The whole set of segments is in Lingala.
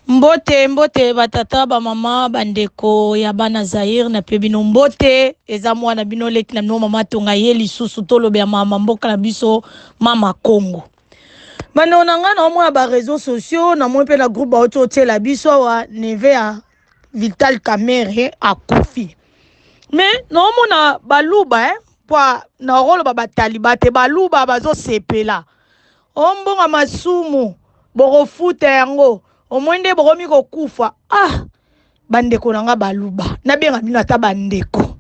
Mbote mbote ba tata ba mama ba ndeko ya bana Zaire na pe bino mbote eza mwana bino leki na bino mama tonga ye lisusu tolobela mama mboka na biso mama Congo. Bandeko na ngai naomona ba réseaux sociaux namoni mpe na groupe bauti otiela biso awa neve ya Vital Kamerhe akufi mais naomona baluba eh, mpo nakoloba bataliba te baluba bazosepela O mbongo ya masumu bokofuta yango omoni nde bokomi kokufa ah bandeko na nga baluba nabenga bino ata bandeko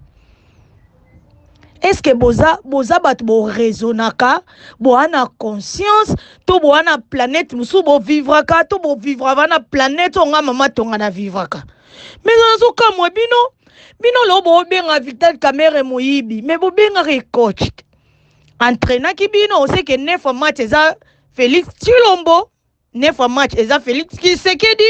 eske boza boza bato boraisonnaka boa na conscience to boa na planète mosusu bovivraka to bovivraka na planète oyo nga mama tonga na vivraka me nazokamwa bino bino loo bobenga vital kamere moyibi me bobengaka ekoch te entrainaki bino c'est que 9 match eza Felix Tshilombo 9 match eza Felix Tshisekedi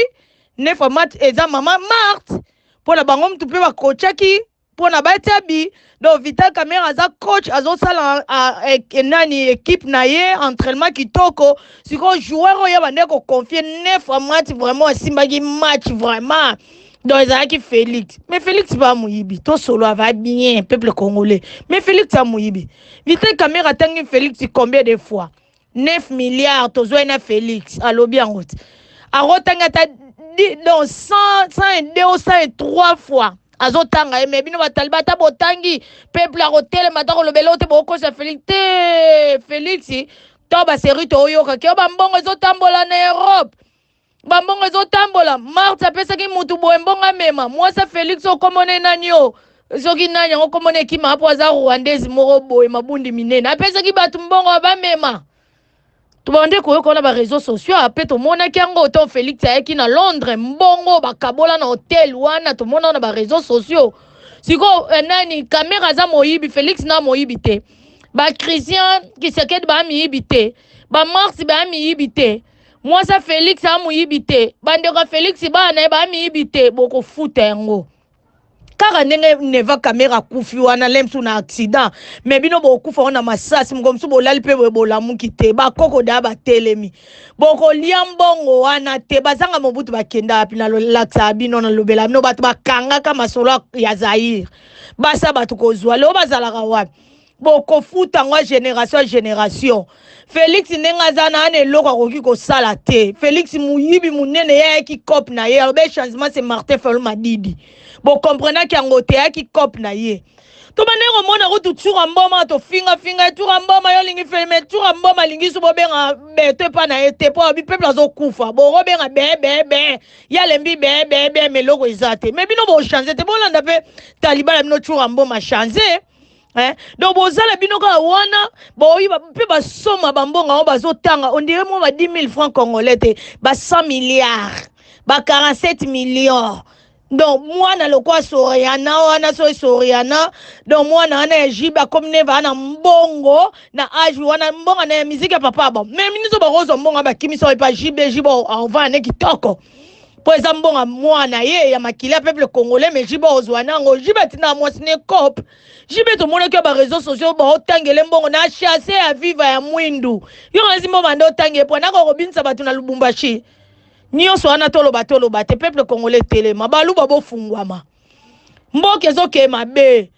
9 match eza mama Marthe mpo na bango mutu mpe bakochaki mpo na batia bi donc Vital Kamerhe aza coach azosala e, nani equipe na ye entraînement kitoko sikoyo joueur oyo abandaki koconfie 9 match vraiment asimbaki match vraiment donc ezalaki félix mais félix ba moyibi tosolo ava bien peuple congolais mais félix a moyibi vital kamere atangi félix combien de fois 9 milliards tozwai na félix alobi yango te akotangi ata donc 100 102 ou 103 fois azotanga ye me bino bataliba ata botangi peuple akotelema ata kolobela ote bokokosa félix te félix to baseri toyokaki yo bambongo ezotambola na europe bambongo ezotambola marte apesaki mutu boye mbongo amema mwasi ya felix okomona nani o soki nani yango komona ekima mpo aza rwandaise moko boye mabundi minene apesaki bato mbongo bamema tobande koyoka wana bareseau sociaux mpe tomonaki yango to felix ayaki na londres mbongo bakabola na hotel wana tomona na bareseau sociaux sikoyo eh, nani kamera aza moyibi felix na moyibi te bachristien kisekedi baa miyibi te bamars baa miyibi te Mwasi ya Felix a moyibi te, bandeko ya Felix bana na ye ba miyibi te, bokofuta yango. Kaka ndenge Neva Kamera akufi wana lemsu na accident, mais bino bokokufa wana masasi, mokolo mosusu bolali mpe boye bolamuki te, bakoko da batelemi. Bokolia mbongo wana te, bazanga Mobutu bakenda wapi? Nalakisaka bino, nalobela bino, bato bakangaka masolo ya Zaire, basa bato kozwa leo bazalaka wapi? Bokofuta yango ya generation ya generation. Felix ndenge aza na ana eloko akoki kosala te. Felix moyibi monene ye ayaki cop na ye alobi changement c'est Martin Fayulu Madidi. Bokomprenaki yango te ayaki cop na ye. Tobandaki komona kutu tsura mboma tofinga finga ye tsura mboma yo olingi Felix mais tsura mboma alingi so bobenga beto epa na ye te mpo alobi peuple azokufa bokobenga be be be ye alembi be be be mais eloko eza te mais bino bochange te bolanda mpe taliban na bino tsura mboma change Eh? Donc bozala bino kaka wana boyiba mpe basoma bambongo yango bazotanga on dirait mwa ba 10 000 francs congolais te ba 100 milliards ba 47 millions donc mwana lokola soriana wana soki soriana donc mwana wana ya jibe akomi neva na mbongo na age wana mbongo na ya miziki ya papa bon me miniso bakozwa mbongo bakimisa epa jibe jibe avanda ne kitoko mpo eza mbongo ya mwana ye ya makila ya peuple congolais mais jibe ozwa nango jibe atinda mwasi ne cope jibe tomonaki ya bareseau sociaux baotangele mbongo na chasse ya viva ya mwindu yo kanisi mbongo banda otange mpo nako kobinisa bato na lubumbashi nyonso wana toloba toloba te peuple congolais telema baluba bofungwama mboka ezokee mabe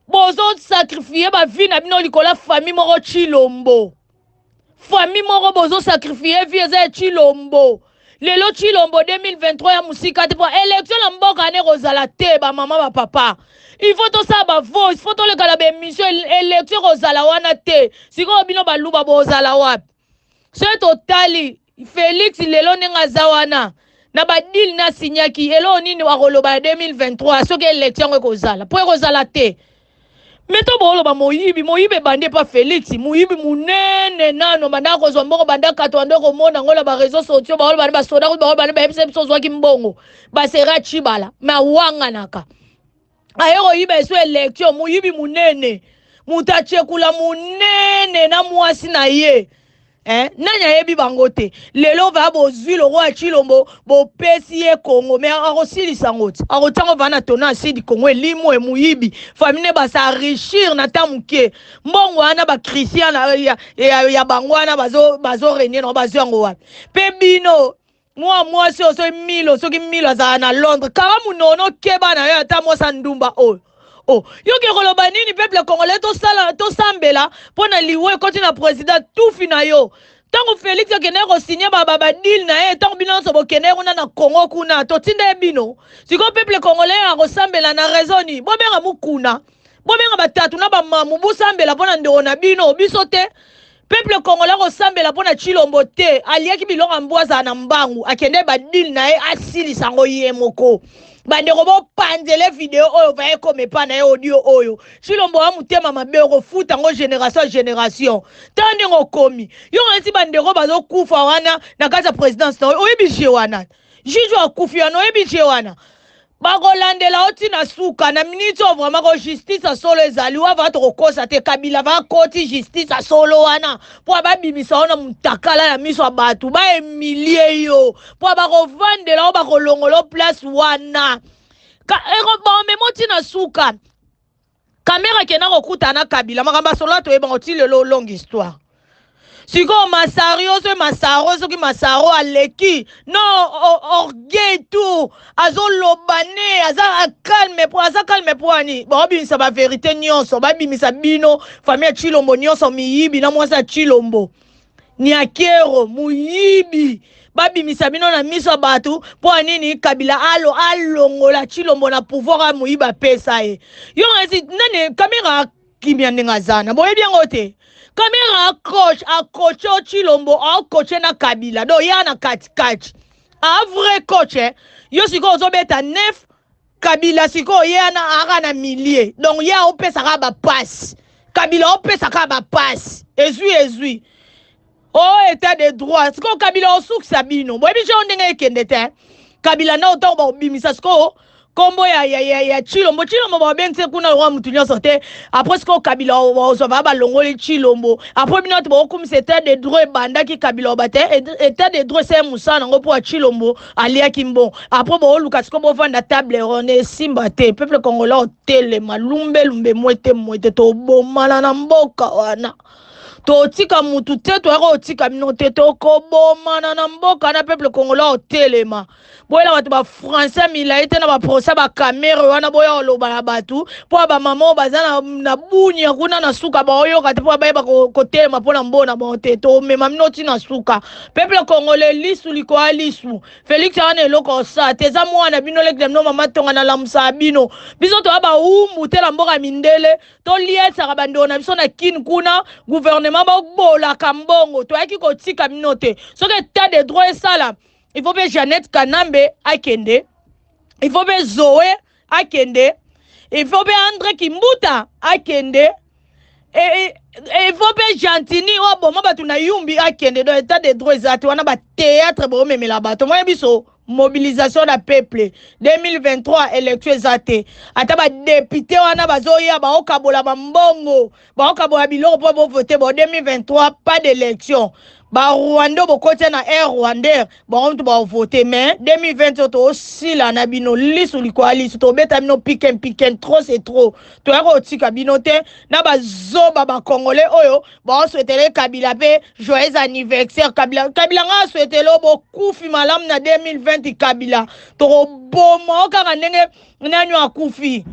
bozosakrifie bavi na bino likolo ya famille moko chilombo Famille moko bozo sacrifier vie eza ya Tshilombo. Lelo Tshilombo 2023 ya musika te po election na mboka wana ekozala te ba mama ba papa. Il faut tosala ba voice, il faut toleka na ba emission election ekozala wana te. Sikoyo bino baluba bozala wapi? Soki totali Felix lelo ndenge aza wana na ba deal na signaki eloko nini akoloba ya 2023 soki election yango ekozala po ekozala te. Me to boloba moyibi moyibi ebandi epa Felix moyibi munene nano banda kozwa mbongo banda kato banda komona yango na ba réseaux sociaux baoloba ne basoda kutu baoloba ne bayebisa biso ozwaki mbongo basera chibala me awanganaka aye koyiba esu election moyibi munene moto achekula munene na mwasi na ye Eh, nani ayebi bango te lelo va bozwi lokola chilombo bopesi ye congo me akosilisa yango ti akotia yango va na tona asidi congo elimo emuyibi famille ne basenrichir na ta moke mbongo wana bachristian ya, ya, ya bango wana bazo, bazo renie nango bazwi yango wapi mpe bino. Mwa mwasi oyo soki Milo, soki Milo azala na Londres, kanga munono keba na yo ata mwasi ya ndumba oyo. Oh, yo ke koloba nini peuple congolais tosala tosambela mpo na liwa ekoti na president tufi na yo. Ntango Felix akendaki kosigne ba ba, ba deal na ye, ntango bino nyonso bokendaki kuna na Congo kuna, totinda ye bino. Sikoyo peuple congolais akosambela na raison nini? Bobenga mukuna. Bobenga batatu na bamamu bosambela mpo na ndeko na bino, biso te. Peuple congolais akosambela mpo na Tshilombo te. Aliaki biloko ya mbwa azala na mbangu, akende ba deal na ye asilisa yango ye moko. Bandeko bopanzele video oyo va ekoma epa na ye audio oyo. Tshilombo wa motema mabe okofuta yango generation generation. Tala ndenge okomi. Yo nganisi bandeko bazokufa wana na kati ya presidence na yo. Oyebi jeu wana. Juge akufi wana oyebi jeu wana. Bakolandela yo ti na suka na minute oyo vraiment ko justice ya solo ezali wa va tokokosa te kabila va koti justice ya solo wana mpo babimisa yo na mutakala na miso ya bato ba humilie yo mpo bakovandela yo bakolongola yo place wana bamemo ti na suka Kamere akenda kokutana na Kabila makambo ya solo toyeba ngo ti lelo longue histoire. Sikoyo Masario soki Masaro soki Masaro aleki non orgueil tout azoloba ne aza calme po aza calme po ani baobimisa ba verite nyonso babimisa bino famille ya Tshilombo nyonso miyibi na mwasi ya Tshilombo Niakero moyibi babimisa bino na miso ya bato mpo ya nini Kabila alo alongola Tshilombo na pouvoir ya moyibi apesa ye yo esi nani Kamera kimia ndenge aza na boyebi yango te Kamera acoach acoache Tshilombo acoache na Kabila donc ya na katikati a vrai coach eh. Yo sikoyo ozobeta nef Kabila sikoyo ye wana aka na milieu donc ye aopesaka bapasi Kabila opesaka bapasi ezwi ezwi o oh, etat de droit sikoyo Kabila osukisa bino boyebi jo ndenge ekende te Kabila na otango bakobimisa sikoyo kombo ya, ya, ya, ya Tshilombo Tshilombo babengisi kuna lokola mutu nyonso te après sikoyo Kabila bazwa ba balongoli Tshilombo après bino bato bakokumisa etat de droit ebandaki Kabila oba te etat de droit esali mosala nango mpo ya Tshilombo aliaki mbongo après booluka sikoyo bovanda table ronde esimba te peuple congolais otelema lumbe lumbe mwete mwete tobomana na mboka wana totika mutu te toyaka kotika bino te tokobomana na mboka na peuple congolais otelema boyela bato ba français milai te na ba procès ba kamere wana boya koloba na bato mpo ya bamama oyo baza na, na bunia kuna na suka baoyoka te mpo bayeba kotelema mpo na mbona bango te tomema bino ti na suka peuple congolais lisu likoya lisu felix wana eloko osala te eza mwana bino leki na bino mama tonga na lamusaka bino biso toya bawumbu te na mboka mindele toliesaka bandeko na biso na kin kuna gouvernement babolaka mbongo toyaki kotika bino te soki etat de droit esala il faut mpe Jeannette Kanambe akende, il faut mpe Zoe akende, il faut mpe Andre Kimbuta akende, et, et, il faut mpe Gentini oyo aboma bato na Yumbi akende. Donc état de droit eza te wana, ba théâtre boomemela bato moye biso mobilisation na peuple 2023 élection eza te ata badepute wana bazoya baokabola bambongo baokabola biloko mpo bovote bo 2023 pas d'élection barwandais bokotia na air rwandaire bango mutu bavote mais 2020 oyo toosila na bino lisu likolo ya lisu tobeta bino piken piken trop c'est trop toya kotika bino te na bazoba bacongolais oyo baoswetele kabila mpe joyeux anniversaire kabila kabila ngai aswetele oyo bokufi malamu na 2020 kabila tokoboma o kaka ndenge nani akufi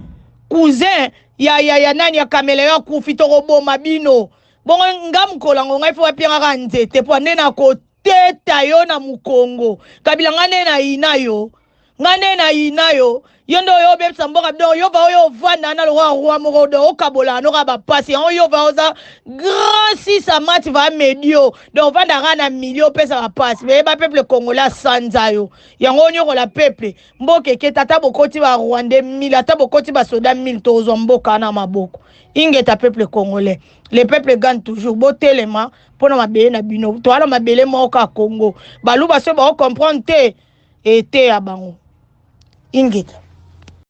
cousin ya, ya, ya nani ya kameleon akufi tokoboma bino bongo nga mokolo yango ngai fo bapiangaka nzete mpo nde nakoteta yo na mokongo kabila ngai nde nayina yo ngai nde nayina yo yo nde oyo obebisa mboka donc yo va oyo ovanda na lokola roi moko donc okabolaka noka bapasi yango yo va oza grand sisa mati va medio donc ovandaka na milio opesa bapasi beyeba peuple congolais asanza yo yango onyokola peuple Mboka eketa ata bokoti ba rwandais 1000 ata bokoti ba soda 1000 tozwa mboka na maboko. Ingeta peuple congolais. Le peuple gagne toujours. Botelema pona mabele na bino. Toala mabele moko ka Congo. Baluba so ba comprendre te eteya bango. Ingeta.